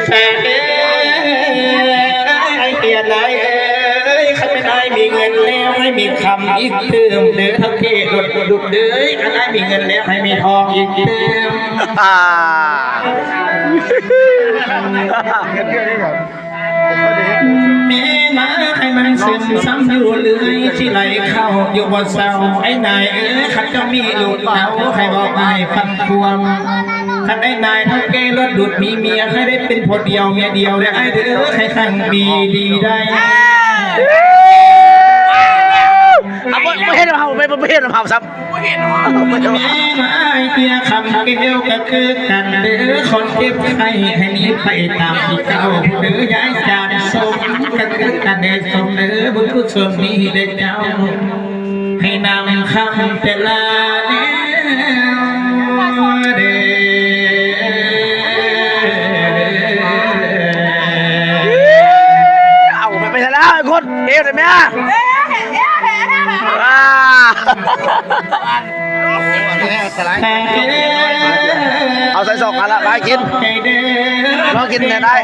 ແຊເອີຍ ອ້າຍເອີຍ ນາຍເອີຍ ຄັນແມ່ນອ້າຍມີເງິນແລ້ວ ໃຫ້ມີຄຳອີກຕື່ມເດີ ເຖົ້າແກ່ລົດດຸດເດີ ຄັນອ້າຍມີເງິນແລ້ວ ໃຫ້ມີທອງອີກຕື່ມ. ແມ່ນາໃຫ້ມັນຊຶມຊ້ຳຢູ່ເລື້ອຍ ຊິໄຫຼເຂົ້າຢູ່ບໍ່ເຊົາ ໄອ້ນາຍເອີຍ ຄັນເຈົ້າມີລູກເຕົ້າ ໃຫ້ບອກອ້າຍຟັງຄວາມ ຄັນໄອ້ນາຍເຖົ້າແກ່ລົດດຸດມີເມຍ ໃຫ້ໄດ້ເປັນຜົວດຽວເມຍດຽວເດີອ້າຍເດີ ໃຫ້ຮັ່ງມີດີໄດ້. ເອົາ ບໍ່ ບໍ່ເຮັດນຳເຮົາ ບໍ່ ບໍ່ເຮັດນຳເຮົາຊ້ຳ. ແມ່ນອ້າຍເອີຍ ຄຳແກ້ວກໍຄືກັນເດີ ຄົນເຈັບໄຂ້ໃຫ້ໜີໄປຕາມທີ່ເກົ່າເດີ ຍາຍຈານສົມກໍຄືກັນເດີ ສົມເດີ ບຸນກຸສົນມີແດ່ເຈົ້າ ໃຫ້ນຳຄຳແຕ່ລະແນວເດີ. ເອົາ ໄປ ໄປຊະແລ້ວ ໄອ້ຄົນ ເອວໄດ້ແມ່ ເອົາໃສ່ສອງອັນລະ ໄປກິນ ລອງກິນແດ່ໄດ້.